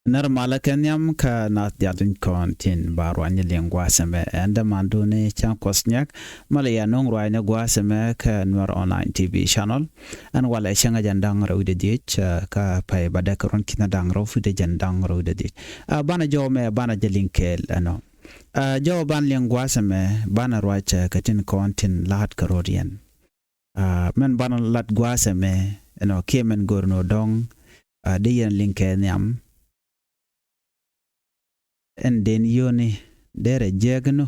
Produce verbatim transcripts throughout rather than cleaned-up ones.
Nɛr malä kɛ nhiam kä nath diaal tin kɔn tin ba ruany liŋ gua̱a̱th ɛmɛ. Ɛn dämandun ni Cäŋ Kuɔth Nyak. Malɛ ya nöŋ ruany ni gua̱a̱th ɛmɛ kä Nuer Online T V channel. Ɛn walɛ cäŋ a jɛn da̱ŋ rɛw wi̱cdɛ dhieec, ɛ, kä pay ba däk ruɔ̱n ki̱n da̱ŋ rɛw wi̱cdɛ jɛn da̱ŋ rɛw wi̱cdɛ dhieec. Ɛ, banɛ jɔw mɛ banɛ jɛ liŋ kɛɛl ɛnɔ. Ɛ, jɔw ban liŋ gua̱a̱th ɛmɛ banɛ ruac, ɛ, kɛ tin kɔn tin la̱a̱t kɛ rɔ̱diɛn. Ɛ, mɛn banɛ lat gua̱a̱th ɛmɛ ɛnɔ kiɛ mɛn go̱r ni ɔ dɔ̱ŋ, ɛ, dee yɛn liŋ kɛ nhiam. Ɛn den yio̱o̱ni derɛ jiɛk ni.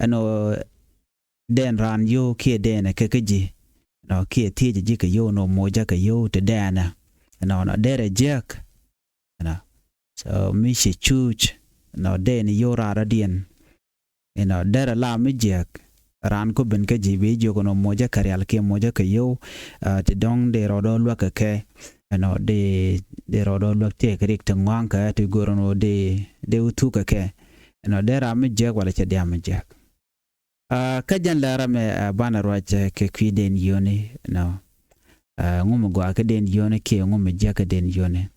Ɛnɔ den raan yio̱o̱ kiɛ den ɛ kɛ kä ji̱. Ɛnɔ kiɛ thiec ji̱ kɛ yio̱o̱ nɔ moc jɛ kɛ yio̱o̱ ti den ɛ. Ɛnɔ nɔ derɛ jiɛk. Ɛnɔ. So mi ci cuuc. Ɛnɔ den yio̱o̱ raan rɔ̱diɛn. Inɔ derɛ la mi jiɛk raan ku ben kä ji̱ bi jiök inɔ mocä kɛ rial kiɛ mocä kɛ yio̱w. Ɛ, ti dɔ̱ŋ dee rɔɔdɔ luäk kɛ kɛ. Inɔ dee dee rɔɔdɔ luäk tëë kɛ rik ti ŋɔaŋ kɛ ti go̱r inɔ dee dee wä thuk kɛ kɛ. Inɔ dee ram mi jiɛk walɛ cɛ diam mi jiɛk. Ɛ, kä jɛn lɛ ram ɛ, ɛ, banɛ ruac, ɛ, kɛ kui̱ den yio̱ni inɔ. Ɛ, ŋu mi gɔaa kä den yio̱ni kiɛ ŋu mi jiɛk kä den yio̱ni.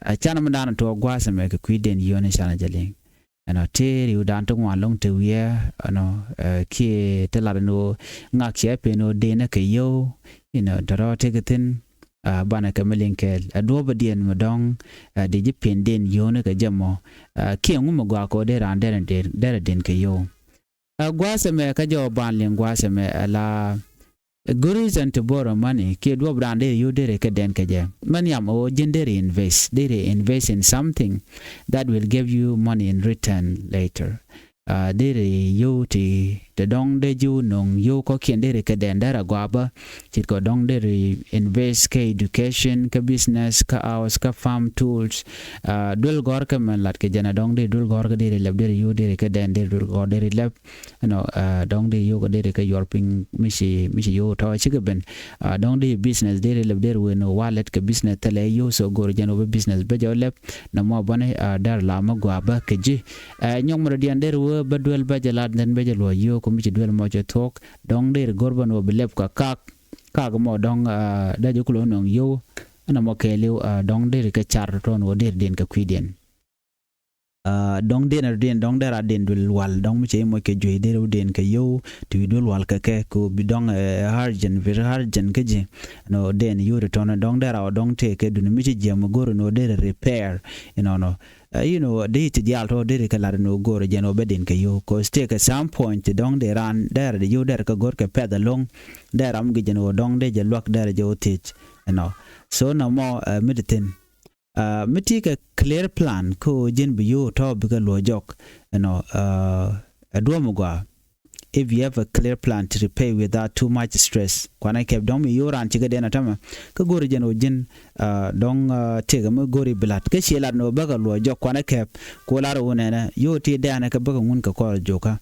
Ɛ, canɛ mi daanɛ tuɔɔk gua̱a̱th ɛmɛ kɛ kui̱ den yio̱ni canɛ jɛ liŋ. Ɛnɔ ti riwdan ti ŋuan lo̱ŋ ti wiɛ ɛnɔ, ɛ, kiɛ ti lat ɛn ɣöö ŋak cɛ pen ɣöö denɛ kɛ yio̱w. Inɔ tɔ̱tɔ̱ ti kɛ thi̱n, ɛ, banɛ kɛ mi liŋ kɛɛl ɛ duɔ̱ɔ̱pä diɛn mi dɔ̱ŋ, ɛ, di ji̱ pen den yio̱wni kɛ jɛ mɔ, ɛ, kiɛ ŋu mi gɔaa kɛ ɣöö dee raan derɛ den kɛ yio̱w. Ɛ gua̱a̱th ɛmɛ kä jɔw ban liŋ gua̱a̱th ɛmɛ ɛ la Good reason to borrow money kiɛ duɔ̱p raan deri yio̱w deri kɛ den kɛ jɛ. Mɛn yam ɣöö ji̱n deri invest, deri invest in something that will give you money in return later. Ɛ, deri yio̱w ti ti dɔ̱ŋ dee ji̱ wä no̱ŋ yio̱w kɔ̱kiɛn deri kɛ den derɛ gɔaa bä. Ce̱tkɛ dɔ̱ŋ deri invest kä education, kä business, kä house, kä farm tools. Ɛ, duel gɔ̱r kɛ mɛn lat kɛ jɛn ɛ dɔ̱ŋ deri duel gɔ̱r kɛ deri lɛp deri yio̱w deri kɛ den deri duel gɔ̱r deri lɛp. Ɛnɔ, ɛ, dɔ̱ŋ dee yio̱w kɛ deri kɛ yuɔr piny mi ci mi ci yio̱w tɔ̱ cikɛ ben. Ɛ, dɔ̱ŋ dee business deri lɛp deri wen wallet kɛ business thilɛ yio̱w so go̱r jɛn wä bä business bä jɛ wä lɛp. Nɔmɔ bäni, ɛ, deri la mi gɔaa bä kɛ ji̱. Ɛ, nyɔk mi rɔ̱diɛn deri wä bä duel bä jɛ lat then bä jɛ luɔ̱c yio̱w kɛ mi ci duel mɔ cɛ thuɔ̱k. Dɔ̱ŋ deri go̱r bä ni wä bi lɛp kɛ kak. Kak mɔ dɔ̱ŋ, ɛ, dee jɛ kulɛ wä nɔŋ yio̱w. Ɛnɔ mɔ kɛɛliw, ɛ, dɔ̱ŋ deri kɛ car tɔ̱ ni wä deri den kɛ kui̱diɛn. Ɛ, dɔ̱ŋ den a den dɔ̱ŋ dera den duel wal dɔ̱ŋ mi cɛ i̱ moc kɛ juey deri wä den kɛ yio̱w ti wi̱i̱ duel wal kɛ kɛ kɛ bi dɔ̱ŋ, ɛ, urgent, very urgent kä ji̱. Nɔ den yio̱w ti tɔ̱nɛ dɔ̱ŋ dera wä dɔ̱ŋ tëë kɛ duni mi ci jiɛm go̱r nɔ deri repair. Inɔnɔ. Ɛ, you know, dee ti diaal tɔ deri kɛ lat nɔ go̱r jɛn wä bɛ den kɛ yio̱w. Cause tëë kɛ some point ti dɔ̱ŋ dee raan dera di yio̱w dera kɛ go̱r kɛ pɛth alɔ̱ŋ. Dera mi gi jɛn wä dɔ̱ŋ dee jɛ luak dera jɛ wä thiec. Inɔ. So nɔmɔ, ɛ, mi ti thin. Ɛ, mi ti kɛ clear plan kä ɣöö ji̱n bi yio̱w tɔ̱ bikɛ luɔ̱c jɔk. Ɛnɔ, ɛ, ɛ duɔ̱ɔ̱p mi gɔaa. If you have a clear plan to repay without too much stress. Kuanɛ kɛp dɔ̱ŋ mi yio̱w raan cikɛ den a tämɛ. Kä go̱ri jɛn ɣöö ji̱n, ɛ, dɔ̱ŋ, ɛ, tëëkɛ mi go̱ri bi la̱t. Kä ciɛ lat ni ɣöö bäkɛ luɔ̱c jɔk kuanɛ kɛp. Ku lar ɣöö nɛnɛ yio̱w ti dɛɛnɛ kɛ bäkɛ ŋun kɛ kɔr jokä.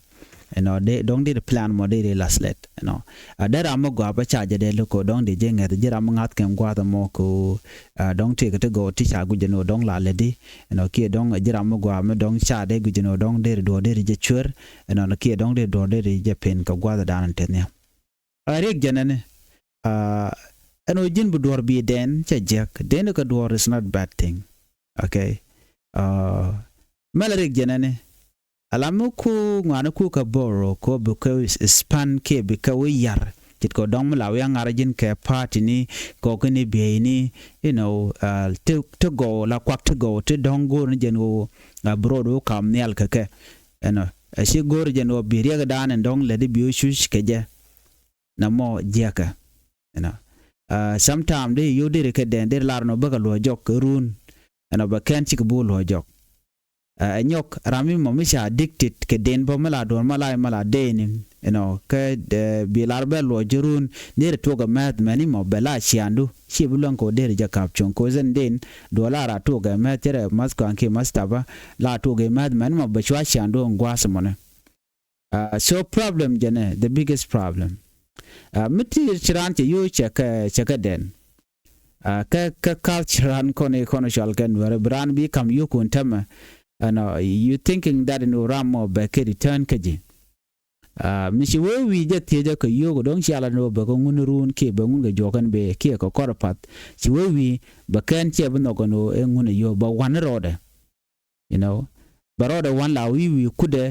Ɛnɔ dee dɔ̱ŋ dee plan mɔ dee dee last let ɛnɔ. Ɛ, dee ram mi gɔaa bä ca jɛ dee lo̱k kɛ dɔ̱ŋ dee jɛ ŋɛth ji̱ ram mi ŋa̱th kɛn gua̱a̱th ɛmɔ kɛ, ɛ, dɔ̱ŋ tëëkɛ ti gɔw ti ca gui̱c ɛn ɣöö dɔ̱ŋ la lätdi. Ɛnɔ kiɛ dɔ̱ŋ ji̱ ram mi gɔaa mi dɔ̱ŋ ca dee gui̱c ɛn ɣöö dɔ̱ŋ dee dee duɔ̱ɔ̱r dee dee jɛ cuer. Ɛnɔ kiɛ dɔ̱ŋ dee duɔ̱ɔ̱r dee dee jɛ pen kɛ gua̱a̱th dan ɛn teth nhiam. Ɛ, riɛk jɛn ɛni. Ɛ, ɛn ɣöö ji̱n bi duɔ̱ɔ̱r bi dɛn cɛ jiäk. Deni kɛ duɔ̱ɔ̱r is not bad thing. Okay. Ɛ, mɛlɛ riɛk jɛn ɛni. Ala mi ku ŋuani ku kɛ borrow kɛ bi kɛ span kiɛ bi kɛ wi̱i̱ yar. Ce̱tkɛ dɔ̱ŋ mi la wi̱i̱ aŋar ji̱n kɛ party ni kɔki ni bieyni, you know, ɛ, ti, ti gɔw la kuak ti gɔw ti dɔ̱ŋ go̱o̱r ni jɛn ɣöö, ɛ, bi road wä kam nhial kɛ kɛ. Ɛnɔ, ɛ, ci go̱o̱r jɛn ɣöö bi riɛk dan in dɔ̱ŋ lɛ di bi wä cuc kɛ jɛ. Nɛ mɔ jiɛkɛ. Ɛnɔ. Ɛ, sometime di yio̱w deri kɛ dɛn deri lar nɔ bäkɛ luɔ̱c jɔk kɛ run. Ɛnɔ bɛ kɛn cikɛ bi wä luɔ̱c jɔk. Ɛ, ɛ nyɔk ram mi mɔ mi ca addicted kɛ den bä mi la duɔ̱ɔ̱r mi la, mi la deni. You know, kä, ɛ, bi lar bɛ luɔc ji̱ run, deri tuɔk ɛ mɛth mɛni mɔ bɛ la ciandu. Ci bi luäŋ kɛ wä deri jɛ kap cuŋ kɛ wä zɛn den, duɔ̱ɔ̱r la ra tuɔk ɛ mɛth cɛ rɛ math kɔaŋ kiɛ math tapa, la tuɔk ɛ mɛth mɛni mɔ bɛ cua ciandu ɛn gua̱a̱th mɔni. Ɛ, so problem jɛnɛ, the biggest problem. Ɛ, mi ti ci raan cɛ yio̱w cɛ kɛ, cɛ kɛ den. Ɛ, kä, kä culture an kɔn i̱ kɔn cual kɛ Nuɛrɛ bi raan bi kam yio̱w kun tämɛ. Ɛnɔ, you thinking that in ram mɔ bɛ kɛ return kä ji̱. Mi ci wee wi̱i̱ jɛ thiecä kɛ yio̱o̱k do̱ŋ cia lat ni ɣöö bɛ kɛ ŋun ruun kiɛ bɛ ŋun kɛ juɔk kɛn bee kiɛ kɛ kɔr path. Ci wee wi̱i̱ bɛ kɛn ciɛ bi nhɔk kɛn ɣöö ɛ ŋun ɛ yio̱o̱k bɛ wan ni rɔɔdɛ. You know, bɛ rɔɔdɛ wan la wi̱i̱ wi̱i̱ kudɛ.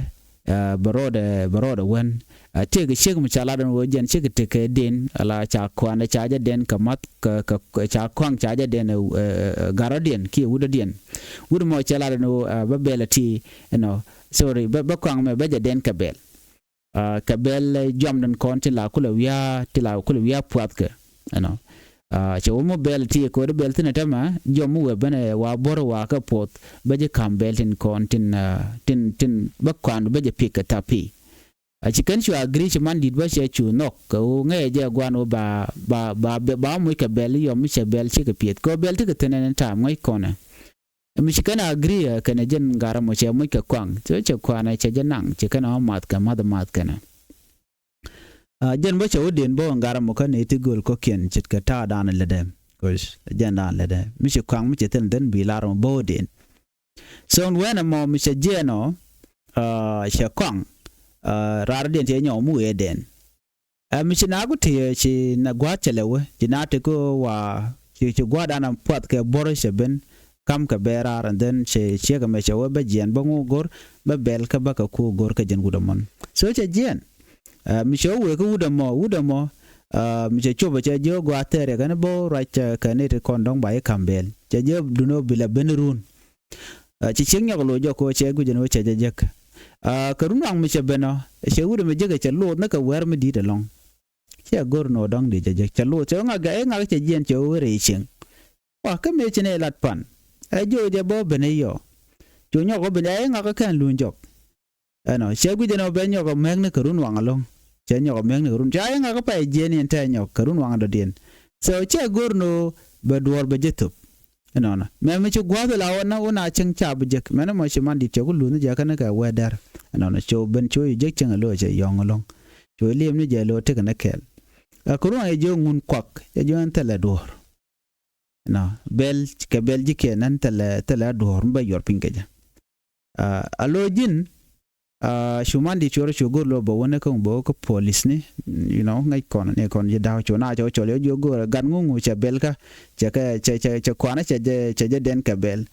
Bɛ rɔɔdɛ bɛ rɔɔdɛ wen. Tëëkɛ ciek mi ca lat ɛn ɣöö jɛn cikɛ tekɛ den ala ca kuanɛ ca jɛ den kɛ math kɛ kɛ ca kuaŋ ca jɛ den. Garɔdiɛn kiɛ wudädiɛn. Wut mɔ cɛ lat ɛn ɣöö bɛ bɛl ɛ ti, you know, sorry, bɛ bɛ kuaŋ mɛ bɛ jɛ den kɛ bɛl. Kɛ bɛl juamdɛn kɔn tin la kulɛ wiaa tin la kulɛ wiaa puathkɛ. Ɛnɔ cɛ wä mi bɛl ti kɛ wä di bɛl thin ɛ tämɛ. Juɔm mi wee ben ɛ wa buɔr wa kɛ puɔth bä ji̱ ka̱m bɛl tin kɔn tin tin tin bä kuan bä jɛ pik kɛ thapi. A ci kɛn cu agri ci man dit bä cɛ cu nhɔk kɛ wä ŋɛ jɛ guan wä ba ba ba ba muc kɛ bɛl yɔm mi cɛ bɛl cikɛ pieth kɛ wä bɛl ti kɛ thin ɛn tam ŋäc kɔnɛ. Mi ci kɛn a agri ɛ kɛn ɛ jɛn gat ɛmɔ cɛ muc kɛ kuaŋ cɛ cɛ kuanɛ cɛ jɛ naŋ ci kɛn ɛ ɔ math kɛ math math kɛnɛ. Jɛn bä cɛ wä den bä gat ɛmɔ kä nɛ ti göl kɔkiɛn ce̱tkɛ ta̱a̱ da̱a̱n lätdɛ. Jɛn da̱a̱n lätdɛ mi ci kuaŋ mi ci thil dhän bi lar ɛmɔ bä wä den. So wɛn ɛmɔ mi cɛ jiɛɛn ɔ cɛ kuaŋ. Raar diɛn cɛ nyɔk mi wee den. Ɛ mi ci na ku ti ci na gua̱a̱th cɛ lɛ wee ci na ti kä wa ci ci gua̱a̱th dan puath kɛ buɔ̱r cɛ ben. Kam kɛ bɛ raar and then cɛ ciek ɛmɛ cɛ wee bä jiɛn bä ŋu go̱r bä bɛl kä bä kɛ ku go̱r kä jɛn wut ɛmɔn. So cɛ jiɛn. Ɛ mi cɛ wee kä wut ɛmɔ wut ɛmɔ. Ɛ mi cɛ cop cɛ jiɛ gua̱a̱th thɛɛr yɛ kɛn bä ruac kɛ ni ti kɔn dɔ̱ŋ ba yi kam bɛl cɛ jiɛ dun ɔ bi lɛ ben run. Ci ciek nyɔk loc jɔk kɛ ɣöö cɛ guic ɛn ɣöö cɛ jɛ jek. Kɛ run waŋ mi cɛ ben ɔ cɛ wut ɛmɛ jek ɛ cɛ loth ni kɛ wɛr mi di̱i̱t ɛlɔ̱ŋ. Cɛ go̱r ni ɣöö dɔ̱ŋ di̱i̱t cɛ jek cɛ loth cɛ ɣöö ŋak ɛ ŋak cɛ jiɛn cɛ ɣöö rɛy cieŋ. Wa kä mëë ci nɛ lat pan ɛ jiö jɛ bä ben ɛ yɔ. Cu nyɔk ɣöö ben ɛ ŋak ɛ kɛn luny jɔk. Ɛnɔ cɛ guic ɛn ɔ bɛ nyɔk ɛ mɛk ni kɛ run waŋ ɛlɔ̱ŋ. Cɛ nyɔk ɛ mɛk ni kɛ run ca iŋa kä pay jiɛn in tɛ nyɔk kɛ run waŋ dɔ̱diɛn. So cɛ go̱r ni ɣöö bɛ duɔ̱ɔ̱r bɛ jɛ thop. Ɛnɔnɔ mɛ mi ci gua̱a̱th la wä na wä na cäŋ ca bi jek mɛn ɛmɔ ci man di̱t cɛ ku luth ni jɛ kɛn kɛ wɛɛt dɛr. Ɛnɔnɔ co ben co yi jek cäŋ ɛ lo̱ cɛ yɔ̱ŋ ɛlɔ̱ŋ. Co yi liɛm ni jɛ lo̱ tekɛ ni kɛɛl. Ɛ kɛ run waŋ yɛ jiök ŋun kuak yɛ jiök ɛn thilɛ duɔ̱ɔ̱r. Nɔ bɛl kɛ bɛl ji̱ kɛ nɛn thilɛ thilɛ duɔ̱ɔ̱r mi bä yuɔr piny kɛ jɛ. A lo ji̱n. Cu man di cuɔr cu go̱r lo bä wä ni kä bä wä kä polis ni. You know ŋäc kɔn ni kɔn ji̱ da̱w cu na cɛ wä cɔl yɔ ji̱ wä go̱r gat ŋuŋu cɛ bɛl kä cɛ kɛ cɛ cɛ cɛ kuanä cɛ jɛ cɛ jɛ den kɛ bɛl.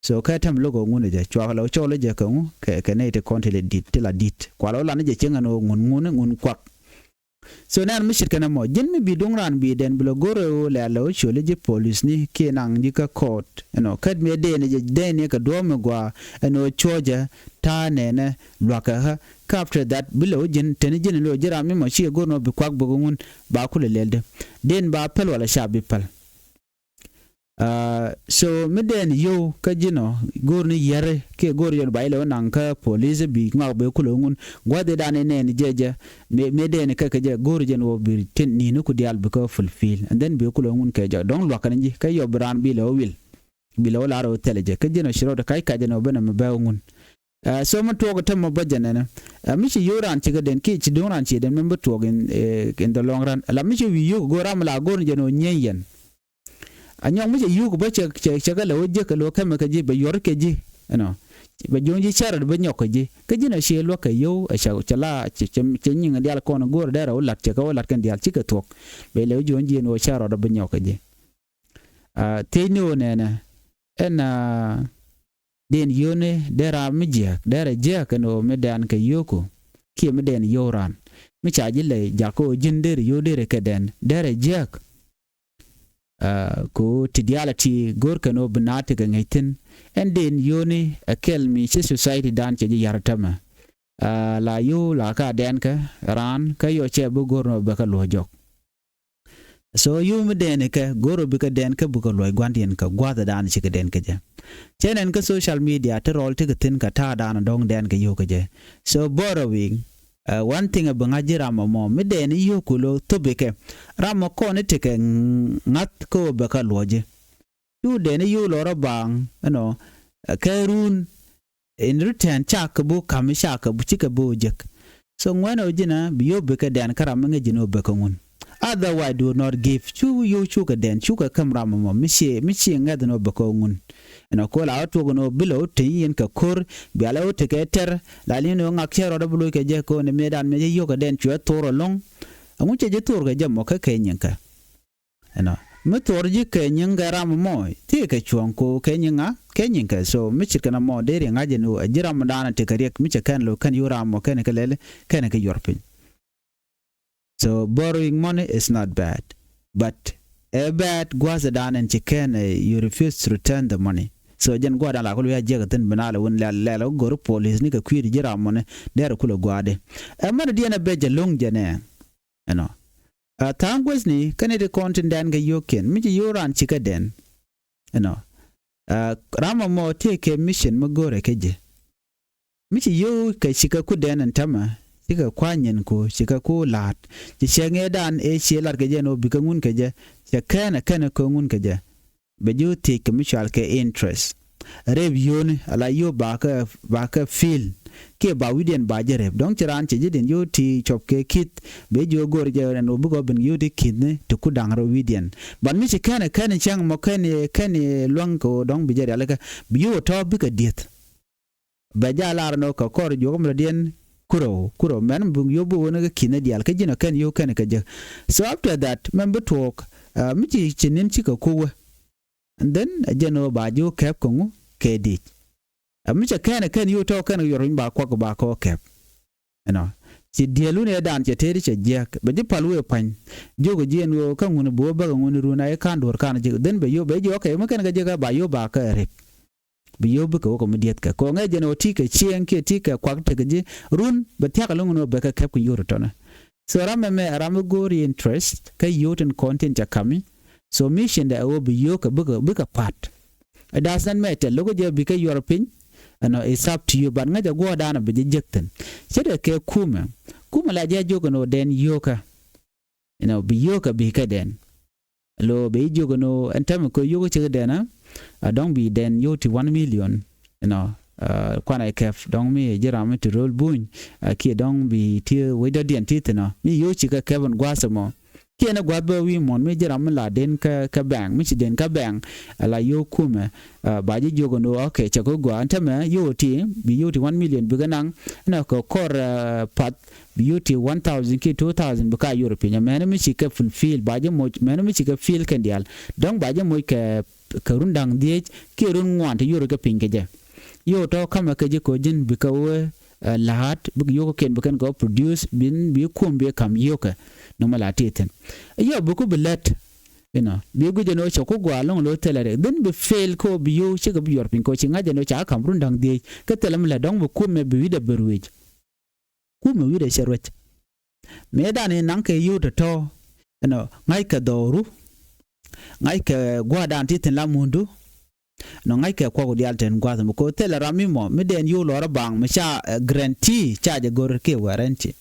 So kɛ tɛm lo̱k ŋun jɛ cuak lɛ wä cɔl jɛ kɛ ŋu kɛ kɛ nɛy ti kɔn ti lɛ dit ti la dit kual wä lan jɛ cieŋ ɛn ŋun ŋun ŋun kuak. So nɛn mi ce̱tkɛ nɛmɔ ji̱n mi bi duŋ raan bi dɛn bi lɛ go̱r ɛ ɣöö lɛ lɛ wä cuɔli ji̱ polisni kiɛ naŋ ji̱ kä court. Ɛnɔ kät mi ɛ dɛn jɛ dɛn yɛ kɛ duɔ̱ɔ̱p mi gɔaa ɛn ɣöö cuɔ̱cɛ ta̱a̱ nɛnɛ lua̱kɛ ɣä. Kä after that bi lɛ wä ji̱n teni ji̱n ɛn ɣöö ji̱ ram mi mɔ ci ɛ go̱r nɔ bi kuak bikɛ ŋun ba kulɛ lɛl dee. Dɛn ba päl wala ca bi päl. So mi dɛn yio̱w kä ji̱n ɔ go̱o̱r ni yɛri kiɛ go̱o̱r jɛn ba ilɛ wä naŋ kä polis bi ŋɔak bɛ kulɛ ŋun gua̱th idan inɛn jɛ jɛ. Mi dɛn kɛ kɛ jɛ go̱o̱r jɛn wä bi tin ni̱n ku diaal bi kä fulfill and then bi kulɛ ŋun kɛ jɛ dɔ̱ŋ luakä ni ji̱ kä yɔp bi raan bi lɛ wä wil. Bi lɛ wä lar wä thɛlɛ jɛ kä ji̱n ɔ ci rɔɔd kac kac jɛn wä ben ɛ mi bɛ wä ŋun. So mi tuɔɔk tä mɔ bä jɛ nɛnɛ. Mi ci yio̱w raan ci kɛ den kiɛ ci duŋ raan ci den mi bi tuɔɔk in the long run la mi ci wi̱i̱ yio̱w go̱o̱r ram la go̱o̱r jɛn wä nyieny yɛn. A nyɔk mi cɛ yuk bä cɛ cɛ cɛ kɛ lɛ wä jiäk kɛ lo̱ kɛmɛ kɛ ji̱ bɛ yuɔr kɛ ji̱. Ɛnɔ bɛ juɔ̱ŋ ji̱ cärɔt bä nyɔk kɛ ji̱ kä ji̱n a ciɛ luäk kɛ yio̱w a cɛ cɛ la cɛ cɛ nyiŋ diaal kɔn go̱o̱r dɛr a wä la̱t cɛ kɛ wä la̱t kɛn diaal cikɛ thuɔ̱k. Bɛ lɛ wä juɔ̱ŋ ji̱ ɛn wä cärɔt bä nyɔk kɛ ji̱. A thiecni wä nɛnɛ ɛn a dɛn yio̱wni dee ram mi jiääk dee rɛ jiääk ɛn ɣöö mi dɛn kɛ yio̱o̱ku kiɛ mi dɛn yio̱w raan mi ca ji̱ lɛ jakä ɣöö ji̱n dee rɛ yio̱w dee rɛ kɛ dɛn dee rɛ jiääk. Ku ti diaal a ti go̱o̱r kɛn ɣöö bi naath ti kɛ ŋäc thi̱n ɛn dɛn yio̱wni ɛ kɛl mi ci society dan cɛ ji̱ ya̱r tämɛ. La yio̱w la ka dɛn kɛ raan kä yɔ cɛ bi go̱o̱r nɔ bɛ kɛ luɔ̱c jɔk. So yio̱w mi dɛɛni kɛ go̱r ɔ bikɛ dɛɛn kä bikɛ luɔc gua̱ndiɛn kɛ gua̱thɛ daan cikɛ dɛɛn kɛ jɛ. Cɛ nɛn kä social media ti rɔɔl tikɛ thi̱n kɛ ta̱a̱ daan dɔ̱ŋ dɛɛn kɛ yio̱w kɛ jɛ. So börä wi̱i̱ ɛ wan thiŋɛ bi ŋa̱c ji̱ ram ɛmɔ mi dɛɛni yio̱w ku lo̱ thop ikɛ ram ɛ kɔn i̱ tikɛ ŋa̱th kä ɔ bɛ kä luɔ̱c ji̱. Cu dɛɛni yio̱w lɔrä baaŋ ɛnɔ kɛ ruun. In return cakɛ bi wä ka̱m cakɛ bi cikɛ bi wä jek. So ŋuɛ̈nɛ wä ji̱n a bi yio̱w bikɛ dɛn kä ram mi ŋäc ji̱n wä bikɛ ŋun. Otherwise do not give cu yio̱w cukɛ dɛn cukɛ käm ram ɛmɔ mi ci mi ci ŋäth ni wä bikɛ wä ŋun. Ɛnɔ, ko la wä tuɔk ɛn ɣöö bi lɛ wä teny yɛn kɛ ko̱r, bia lɛ wä tekɛ tɛr, la li̱n ɣöö ŋak cɛ rɔɔdɛ bi loc kɛ jɛ, kɛ ɣöö ni mëëdan mëë cɛ yio̱k kɛ dɛn cuɛ thor ɛlɔ̱ŋ. Ɛŋu cɛ ji̱ thor kɛ jɛ mɔ kä kɛ nyiŋkɛ? Ɛnɔ, mi thor ji̱ kɛ nyiŋkɛ ram mɔ, thikɛ cuɔ̱ŋ ko kɛ nyiŋa, kɛ nyiŋkɛ. So mi ce̱tkɛ nɔmɔ deri ŋa̱c ɛn ɣöö ɛ ji̱ ram mɔ da̱a̱n tekɛ riɛk, mi cɛ kɛn lo̱k kɛn yio̱k ram mɔ kɛn kɛ lɛl, kɛn kɛ yuɔr piny. So borrowing money is not bad, but ɛ bad gua̱a̱th dan ɛn ci kɛn, eh, you refuse to return the money. So jɛn gua̱a̱th dan la kul wi̱i̱ a jiɛk thin bi na lɛ wun lɛl lɛl go̱r police ni kɛ kui̱ di ji̱ ram mɔni dɛr kul gua̱a̱th di. Ɛ mɔni diɛn ɛ bɛ jɛ lo̱ŋ jɛ nɛ. Ɛnɔ. A tha̱a̱ŋ guäthni kɛn it kɔn tin dɛn kɛ yio̱o̱kiɛn mi ci yio̱o̱ raan ci kɛ dɛn. Ɛnɔ. A ram mɔ mɔ tëë kɛ mission mi go̱rɛ kɛ jɛ. Mi ci yio̱w kɛ cikɛ kudɛn ɛn tämɛ, cikɛ kua̱ny nyin ku, cikɛ ku la̱a̱t. Ci cɛ ŋëëdan ëë ciɛ lat kɛ jɛ ɛn ɣöö bikɛ ŋun kɛ jɛ, cɛ kɛn ɛ kɛn ɛ kɛ ŋun kɛ jɛ. Bɛ ji̱ wä thiec kɛ mi cual kɛ interest. Rep yio̱o̱ni, ala yio̱w ba kɛ, ba kɛ feel. Kiɛ ba wi̱diɛn ba jɛ rep. Dɔ̱ŋ ci raan cɛ ji̱ din yio̱w ti cuɔp kɛ ki̱th, bɛ ji̱ wä go̱r jɛ ɛn ɣöö bikɛ wä ben yio̱w ti ki̱thni ti ku da̱ŋ rɔ wi̱diɛn. But mi ci kɛn ɛ kɛn ɛ cäŋ mɔ kɛn ɛ, kɛn ɛ luäŋ kɛ ɣöö dɔ̱ŋ bi jɛ rialikä, bi yio̱w tɔ̱ bikɛ dieth. Bɛ jɛ a lar ɛn ɣöö kɛ kɔr juɔk mi lɔ diɛn kurɛ ɣöö, kurɛ ɣöö mɛn bi yio̱w bi ɣöö ni kɛ ki̱n ni diaal kä ji̱n ɔ kɛn yio̱w kɛn kɛ jek. So after that mɛn bi tuɔɔk, ah, mi ci ci ni̱n cikɛ ko̱wä. And then ɛ jɛn ɣöö ba ji̱ wä kɛp kɛ ŋu kɛ di̱c. Ɛ mi cɛ kɛn ɛ kɛn yio̱w tɔ̱ kɛn kɛ yuɔr piny ba kuak ba kɛ wä kɛp. Ɛnɔ. Ci diɛɛl wun ëë dan cɛ tëëdi cɛ jiääk bɛ ji̱ pal wëë pa̱ny. Jiök ɛ ji̱ ɛn ɣöö kä ŋuni bi wä bäkɛ ŋuni run a i̱ ka̱n duɔ̱ɔ̱r ka̱n ji̱ dhin bɛ yio̱w bɛ ji̱ ɣɔ̱kɛ mi kɛn kɛ ji̱ kɛ ba yio̱w ba kɛ rep. Bi yio̱w bikɛ wä kɛ mi diɛthkɛ kɛ ɣöö ŋäc jɛn ɣöö ti kɛ cieŋ kiɛ ti kɛ kuak tekɛ ji̱ run bɛ thia̱k ɛlɔ̱ŋ ɛn ɣöö bɛ kɛ kɛp kɛ yio̱w tɔ̱tɔ̱nɛ. So ram ɛmɛ ɛ ram mi go̱o̱r interest kä yio̱w tin kɔn tin cɛ ka̱mi. So mission dɛ ɛ ɣöö bi yio̱w kɛ bikɛ, bikɛ pa̱t. It does not matter lo̱k jɛ bikɛ yuɔr piny. Ɛnɔ, it's up to you, but ŋäcɛ guɔ̱ɔ̱rdan bi jɛ jek thi̱n. Ce̱tkɛ kɛ kumɛ, kumɛ la jɛ jiök ɛn ɣöö dɛn yio̱wkä. You know, bi yio̱wkä bi kɛ dɛn. Lo bi jiök ɛn ɣöö ɛn tɛmɛ kɛ yio̱wkä cɛ kɛ dɛn a, a dɔ̱ŋ bi dɛn yio̱w ti one million. You know, a, kuanɛ kɛp dɔ̱ŋ mi ji̱ ram mi ti ro̱l buny, a, kiɛ dɔ̱ŋ bi ti wec dɔ̱diɛn ti thi̱n ɔ. Mi yio̱w ci kɛ kɛp ɛn gua̱a̱th ɛmɔ. Kiɛn ɛ gua̱th bä wi̱i̱ muɔ̱n mi ji̱ ram mi la den kä, kä bɛŋ, mi ci den kä bɛŋ, ɛ la yio̱w kumɛ, ɛ, ba ji̱ jiök ɛn ɣöö, okay, cɛ kɛ gua̱a̱ ɛn tämɛ yio̱w ti, bi yio̱w ti one million bikɛ naŋ, ɛn ɛ kɛ kɔr, ɛ, path, bi yio̱w ti one thousand kiɛ two thousand bi ka yuɔr piny. Ɛmɛn mi ci kɛ fulfill, ba ji̱ moc, mɛn mi ci kɛ fill kɛn diaal. Dɔ̱ŋ ba ji̱ moc kɛ, kɛ run da̱ŋ dhieec, kiɛ run ŋuan ti yuɔr kɛ piny kɛ jɛ. Yio̱w tɔ̱ ka̱mɛ kɛ ji̱ ko̱ ji̱n bikɛ wee, ɛ, la̱a̱t, bikɛ yio̱wkɛ kɛn bi kɛn kɛ wä produce, bin bi kum bi kam yio̱wkɛ. Nɔmɔ la ti thi̱n. Yio̱w bi ku bi lät, you know, bi guic ɛn ɣöö cɛ ku gua̱a̱ lo̱ŋ lo̱ thilɛ rɛk. Dhin bi fail kä ɣöö bi yio̱w cikɛ bi yuɔr piny kɛ ɣöö ci ŋa̱c ɛn ɣöö ca kam run da̱ŋ dhieec. Kä thilɛ mi lät dɔ̱ŋ bi kumɛ bi wi̱cdɛ bi ruëëc. Kumɛ wi̱cdɛ cɛ ruëc. Mëëdan in naŋ kɛ yio̱w tɔ̱tɔ̱, you know, ŋa̱ckɛ dhɔru, ŋa̱ckɛ gua̱a̱rdan ti thi̱n la mundu. Nɔ ŋa̱ckɛ kuɔk diaal tin gua̱a̱th mi ko̱ thilɛ ram mi mɔ mi dɛn yio̱w lɔrä baŋ mi ca, eh, guarantee ca jɛ go̱r kiɛ warranty.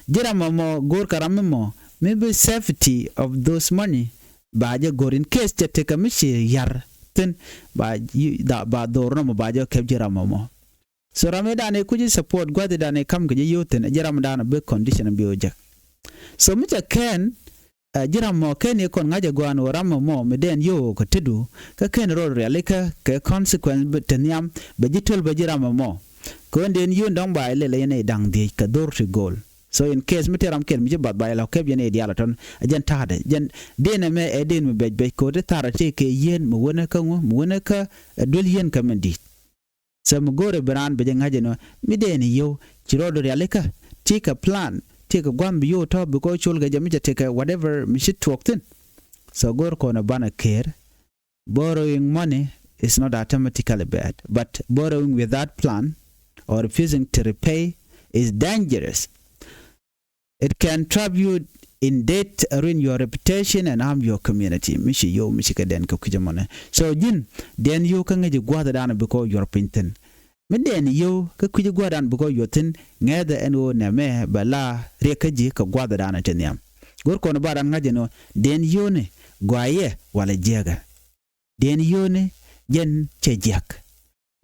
Ji̱ ram mɔ mɔ go̱r kɛ ram mi mɔ mi bi safety of those money ba jɛ go̱r in case cɛ tekɛ mi ci yar thi̱n ba yi-, da, ba dhor nɔmɔ ba jɛ kɛp ji̱ ram mɔ mɔ. So ram i̱ dan i̱ kuci support gua̱th i̱ dan i̱ kam kɛ ji̱ yio̱w thi̱n ji̱ ram dan bi condition bi wä jek. So mi cɛ kɛn, eh, ji̱ ram mɔ kɛn i̱ kɔn ŋa̱c ɛ gɔaan wä ram mɔ mɔ mi dɛn yio̱w kɛ tetdu kä kɛn rot rialikä kɛ consequence bi te nhiam bɛ ji̱ töl bɛ ji̱ ram mɔ mɔ. Kɛ ɣän dɛn yio̱w dɔ̱ŋ ba ilɛ lɛ yɛn i̱ da̱ŋ dhiec kɛ dhor ti go̱o̱l. So in case mi te ram kɛl mi ci bath ba ilɛ kɛp yɛn i̱ diaal ɛ tɔn ɛ jɛn ta̱a̱dɛ jɛn dɛn ɛmɛ ɛ dɛn mi bɛc bɛc kɛ ɣöö ti tha̱a̱r ɛ tëë kɛ yieen mi wänä kä ŋu mi wänä kä, eh, duel yieen kä min di̱i̱t. Sɛ mi go̱o̱rɛ bi raan bi jɛ ŋa̱c ɛnɔ mi dee ni yio̱w ci rɔɔdu rialikä. Ti kɛ plan ti kɛ gua̱a̱m bi yio̱w tɔ̱ bi kɔ col kɛ jɛ mi cɛ ti kɛ whatever mi ci tuɔɔk thi̱n. So go̱o̱r kɔn ɛ banɛ kɛɛr. Borrowing money is not automatically bad, but borrowing without plan or refusing to repay is dangerous. It can trap you in debt, ruin your reputation and harm your community. Mi ci yio̱w mi ci kɛ dɛn kɛ kui̱c ɛmɔnɛ. So ji̱n dɛn yio̱w kä ŋäc ji̱ gua̱a̱th dan bi kɔ yuɔr piny thi̱n. Mi dɛn yio̱w kä kui̱c gua̱a̱th dan bi kɔ yuɔr thi̱n ŋɛ̈thɛ ɛn ɣöö nɛmɛ bɛ la riɛk kä ji̱ kɛ gua̱a̱th dan ti nhiam. Go̱r kɔn ba dan ŋa̱c ɛn ɣöö dɛn yio̱wni gɔaa yɛ walɛ jiäkɛ. Dɛn yio̱wni jɛn cɛ jiäk.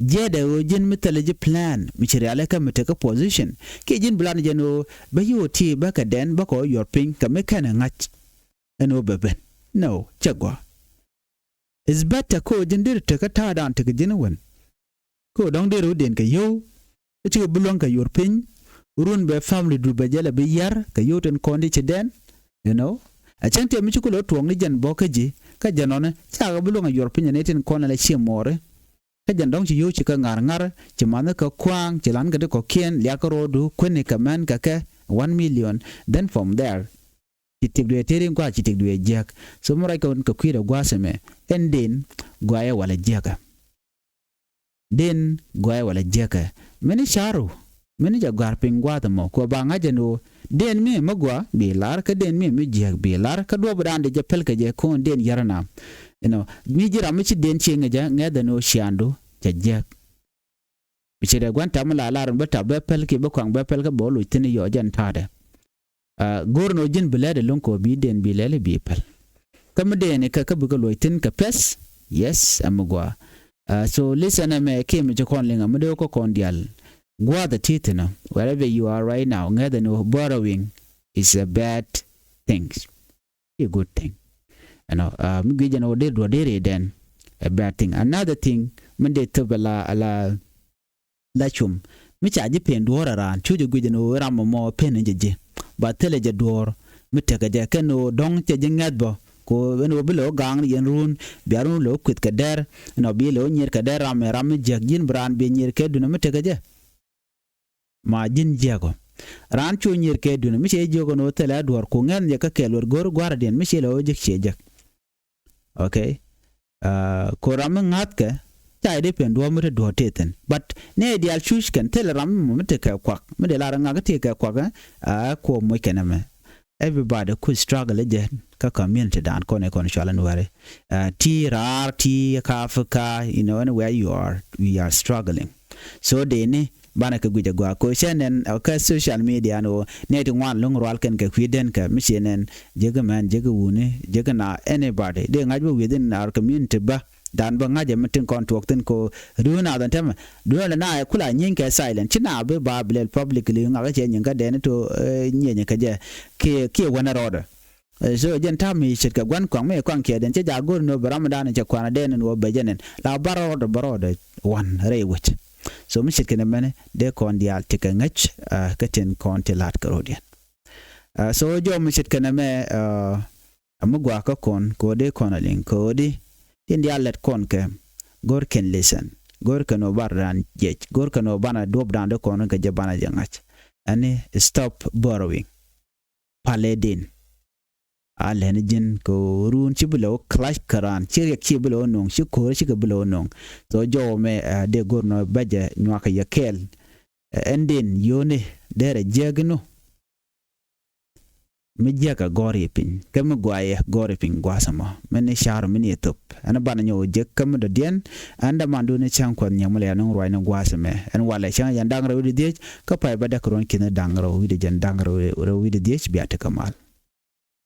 Jiɛtdɛ ɣöö ji̱n mi thilɛ ji̱ plan mi ci rialikä mi tekä position kiɛ ji̱n plan jɛn ɣöö bä yio̱w ti bä kɛ dɛn bä kɛ ɣöö yuɔr piny kɛ mi kɛnɛ ŋa̱c. Ɛn ɣöö bɛ ben. No, cɛ gɔaa. It's better kä ɣöö ji̱n deri tekä ta̱a̱dan tekɛ ji̱n wen. Kä ɣöö dɔ̱ŋ deri wä den kɛ yio̱w. Kä cikɛ bi luäŋ kɛ yuɔr piny. Run bɛ family du bɛ jɛ lɛ bi yar kɛ yio̱w tin kɔn di ci dɛn. You know. A cäŋ tëë mi ci kulɛ tuɔɔk ni jɛn bɔk kä ji̱. Kä jɛn nɔni cakɛ bi luäŋ a yuɔr piny a ni tin kɔn a lɛ cie muɔɔri. Kä jɛn dɔ̱ŋ ci yio̱w ci kä ŋa̱r ŋa̱r ci ma̱nh kä kua̱a̱ŋ ci la̱n kɛ ti kɔ̱kiɛn liak kä ro̱o̱du kueni kɛ mɛn kɛ kɛ one million. Then from there ci tiek duee tëë rin gua̱a̱ ci tiek duee jiäk. So mi ruac kɛ wun kɛ kui̱dɛ gua̱a̱ sɛmɛ ɛn den gua̱a̱ yɛ walɛ jiäkä. Den gua̱a̱ yɛ walɛ jiäkä. Mini ca̱ru mini jɛ gua̱a̱r piny gua̱a̱th ɛmɔ kuɛ ba ŋa̱c ɛn ɣöö den mi mi gua̱a̱ bi lar kä den mi mi jiäk bi lar kä duɔ̱p dan di jɛ päl kɛ jɛ ko̱n den yärä na. You know, mi ji̱ ram mi ci den cieŋ jɛ ŋɛth ɛn ɣöö ciaŋdu cɛ jiäk. Mi ci dee gua̱n tap mi la lar ɛn bä tap bɛ päl ki bä kuaŋ bɛ päl kä bɛ wä loc thi̱n yɔɔ jɛn ta̱a̱dɛ. Go̱r ni ɣöö ji̱n bi lɛt ɛlɔ̱ŋ kɛ ɣöö bi den bi lɛl i̱ bi päl. Kä mi dee ni kɛ kä bikɛ luɔc thi̱n kɛ pɛth. Yes, ɛmɛ gua. So listen ɛmɛ kiɛ mi ci kɔn liŋ ɛmɛ dee wä kä kɔn diaal. Gua̱a̱th ɛ ti thi̱n ɔ, wherever you are right now, ŋäth ɛn ɣöö borrowing is a bad thing. I̱ good thing. Ɛnɔ mi guic ɛn ɣöö dee duɔ̱r dee rɛy dɛn. A bad thing. Another thing mi dee thöp ala ala la cum mi ca ji̱ pen duɔ̱ɔ̱r ɛ raan cu jɛ guic ɛn ɣöö ram ɛmɔ pen in jɛ ji̱. Ba thilɛ jɛ duɔ̱ɔ̱r mi tekɛ jɛ kɛn ɣöö dɔ̱ŋ cɛ ji̱ ŋɛ̈th bä. Ko ɛn ɣöö bi lɛ ɣöö ga̱a̱ŋ ni yɛn run bia run lɛ ɣöö kueth kɛ dɛr. Ɛn ɣöö bi lɛ ɣöö nyier kɛ dɛr ram ɛ ram mi jiäk ji̱n bi raan bi nyier kɛ duundɛ mi tekɛ jɛ. Ma ji̱n jiäk ɔ raan cu nyier kɛ duundɛ mi cɛ jiök ɛn ɣöö thilɛ duɔ̱ɔ̱r ku ŋɛ̈th jɛ kä kɛɛl wër go̱r gua̱a̱rdiɛn mi cɛ lɛ ɣöö ji̱k ciɛ jek. Okay. Ko ram mi ŋa̱thkɛ ca idee pen duɔ̱ɔ̱p mi te duɔ̱ɔ̱p tëë thi̱n. But nɛ diaal cuc kɛn thilɛ ram mi mi te kɛ kuak mi dee lar ŋak tëë kɛ kuak. Ɛ kuɔ moc kɛn ɛmɛ. Everybody ku struggle jɛ kä community dan kɔn ɛ kɔn cual ɛn wɛri. Ti raar ti ka Africa, you know, anywhere you are, we are struggling. So dee ni banɛ kɛ guic agɔaa ko cɛ nɛn kä social media ni ɣöö nɛ ti ŋuan lo̱ŋ rual kɛn kɛ kui̱ den kɛ mi ciɛ nɛn jek mɛn jek wuni jek na anybody dee ŋa̱c bä within our community bä. Dan bä ŋa̱c mi tin kɔn tuɔk thin ko duun a dhan tɛmɛ duun lɛ na kula nyieeny kɛ silent ci na bi ba bilɛl publicly ŋakä cɛ nyin kä dɛn to nyieeny kɛ jɛ kiɛ kiɛ wänɛ rɔɔdɛ. So jɛn ta̱a̱ mi ce̱tkɛ gua̱n kɔaŋ mi kɔaŋ kiɛ dɛn cɛ jaak go̱r ni ɣöö bi ramdan cɛ kuanä dɛn ni ɣöö bɛ jɛ nɛn la bä rɔɔdɛ bä rɔɔdɛ wan rɛy wec. So mi ce̱tkɛ ni mɛni dee kɔn diaal ti kɛ ŋäc kä tin kɔn ti la̱t kɛ ro̱diɛn. So jɔw mi ce̱tkɛ ni mɛ a mi gua̱a̱ kä kɔn kɛ ɣöö dee kɔn a liŋ kɛ ɣöö di tin diaal lɛt kɔn kɛ go̱r kɛn listen go̱r kɛn ɣöö bar ran jiɛc go̱r kɛn ɣöö banɛ duɔ̱pdan dee kɔn kɛ jɛ banɛ jɛ ŋa̱c. Ɛni stop borrowing. Palɛ din a lɛn ji̱n kɛ ɣöö run ci bi lɛ wä clash kä raan ci riɛk ci bi lɛ wä no̱o̱ŋ ci ko̱o̱r ci kɛ bi lɛ wä no̱o̱ŋ. So jɔwä mɛ dee go̱r nɔ bä jɛ nyuakä yɛ kɛɛl. Ɛn din yio̱o̱ni derɛ jiäk inɔ mi jiäk a gɔ̱r yɛ piny kä mi guayɛ gɔ̱r yɛ piny gua̱a̱th ɛmɔ mi ni ca̱r mi ni ɛ thop. Ɛn banɛ nyɔk jiäk kä mi dɔ̱diɛn. Ɛn dämandun ni cäŋ kuɔth nyiäŋ mi lɛ yɛ nuŋ ruacni gua̱a̱th ɛmɛ ɛn walɛ cäŋ yɛn da̱ŋ rɛw wi̱cdɛ dhiec. Kä pay bä däk ruɔ̱n ki̱n da̱ŋ rɛw wi̱cdɛ jɛn da̱ŋ rɛw wi̱cdɛ dhiec bia tekɛ mal.